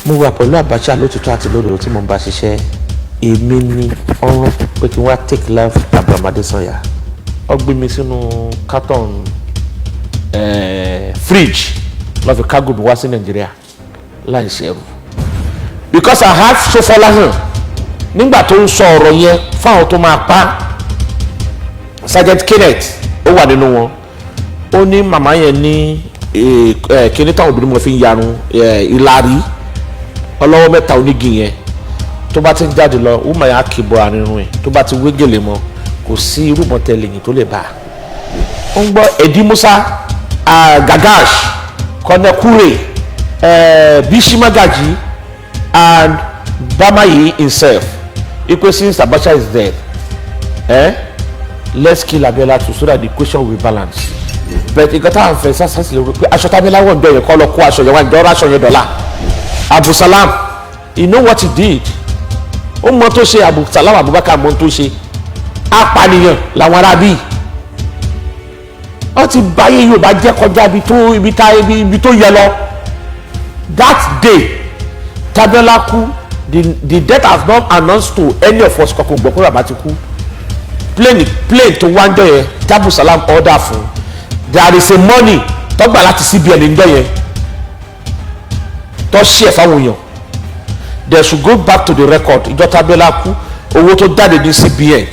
Mo wà pẹ̀lú Abacha lótìtọ́ àti lódodo tí mo ń bá ṣiṣẹ́. Èmi ni ọ̀run pé kí n wá take life Abraham Adesanya. Ó gbé mi sínú carton fridge lọ́ fi cargo mi wá sí Nàìjíríà láì ṣẹ̀rù, because I have Sofolahan nígbà tó ń sọ ọ̀rọ̀ yẹn fáwọn tó máa pa. Sergeant Kenneth, ó wà nínú wọn. Ó ní màmá yẹn ní kíní táwọn obìnrin mọ̀ fi ń yarun, ìlàrí ọlọ́wọ́ mẹ́ta onígi yẹn. Tó bá ti ń jáde lọ, woman yẹn á kì bọ àrírun ẹ̀. Tó bá ti wé gèlè mọ́, kò sí irúmọ̀ tẹ̀lé yìí tó lè bá a. Ó ń gbọ́ Edi Musa, Gagash, Kọ́nẹ́kúrè, Bishi Magaji and Bamayi himself, ipe since Abacha is dead, let's kill Abiola too so that the equation will be balanced. But nǹkan tá à ń fẹ́ sásì lè rò pé aṣọ tábílá wọ̀ ń jọ yẹn kọ́ lọ kó aṣọ yẹn wá ń jọ ọ́ aṣọ yẹn dọ̀la. Abdulsalam, you know what he did? Ó mọ tó ṣe. Abdulsalam Abubakar mọ tó ṣe. Apànìyàn làwọn ará bíi wọ́n ti báyé Yorùbá jẹ́ kọjá ibi tó ibi tá ibi tó yẹ lọ. That day t'Abiola kú, the death has not announced to any of us. Kọ́kọ́ gbọ́ pé bàbá ti kú. Plane tó wá ń jọ yẹn t'Abdulsalam order fún, there is a money tó gbà láti CBN ń jọ yẹn tó ṣe ẹ̀ fáwọn èèyàn. They should go back to the record. Ìjọ t'Abiola kú, owó tó jáde ní CBN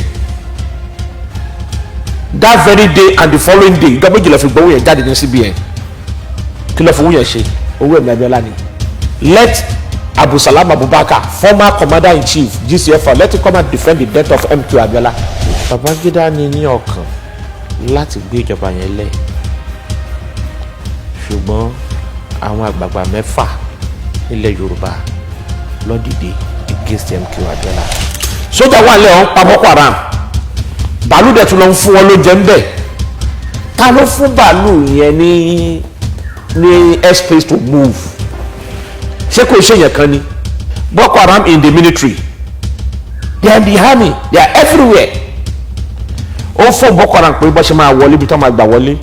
that very day and the following day, ìjọ 2 ló fi gbowó yẹn jáde ní CBN. Kí ló fowó yẹn ṣe? Owó ẹ̀mí Abiola ni. Let Abdulsalam Abubakar, former commander in chief GCFR, let him come and defend the death of MK Abiola. Babangida ní ọkàn láti gbé ìjọba yẹn lẹ̀, ṣùgbọ́n àwọn àgbààgbà mẹ́fà nílẹ̀ Yorùbá ló dìde against MK Abiola. Sójà wà lẹ́hìn pa Boko Haram, bàálù dẹ̀ tún lọ ń fún wọn lóúnjẹ ńbẹ̀. Ta ló fún bàálù yẹn ní airspace to move? Ṣé kò ṣe yẹn kan ni? Boko Haram in the military, they are in the army, they are everywhere. Ó fún Boko Haram pé bó ṣe máa wọlé, ibi tó máa gbà wọlé.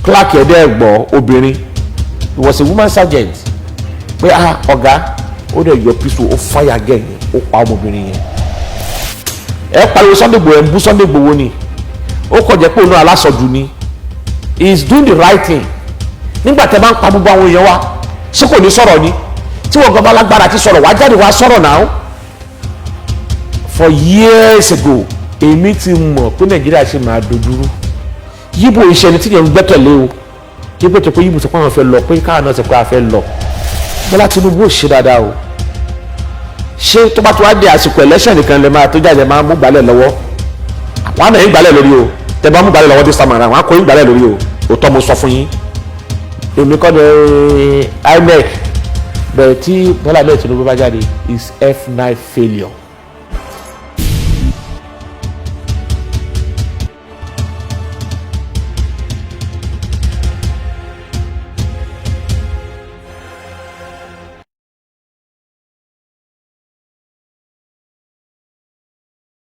Clark ẹ̀dẹ́ ẹ̀gbọ́ obìnrin, he was a woman sergeant, pé, "Ah, ọ̀gá." Ó dẹ̀ yọ pistol, ó fire gẹ̀ yẹn, ó pa ọmọbìnrin yẹn. Ẹ pariwo Sunday Igboho, ẹ ń bú Sunday Igboho ni. Ó kàn jẹ́ pé òun náà alásọjù ni. He is doing the right thing. Nígbà tẹ́ bá ń pa gbogbo àwọn èèyàn wa, ṣé kò ní sọ̀rọ̀ ni? Tí wọ́n gan bá lágbára ti sọ̀rọ̀, wá jáde wá sọ̀rọ̀ náà. For years ago, èmi ti mọ̀ pé Nàìjíríà ṣe máa dojúrú. Yíbo iṣẹ́ ni tí yẹn ń gbẹ́kẹ̀lé o. Yíbo tó pé yíbo sọ pé àwọn fẹ́ lọ, pé káwọn náà sọ pé a fẹ́ lọ. Bọ́lá Tinubu ò ṣe dáadáa o. Ṣé tó bá tó wá dé àsìkò election nìkan lè máa tó jáde, máa mú gbálẹ̀ lọ́wọ́? Àwọn àna yín gbálẹ̀ lórí o. Tẹ bá mú gbálẹ̀ lọ́wọ́ this time around, wọn á kó yín gbálẹ̀ lórí o. Òótọ́ mo sọ fún yín. Èmi kọ́ ni INEC bẹ̀rẹ̀. Tí Bọ́lá Ahmed Tinubu bá jáde is F9 failure.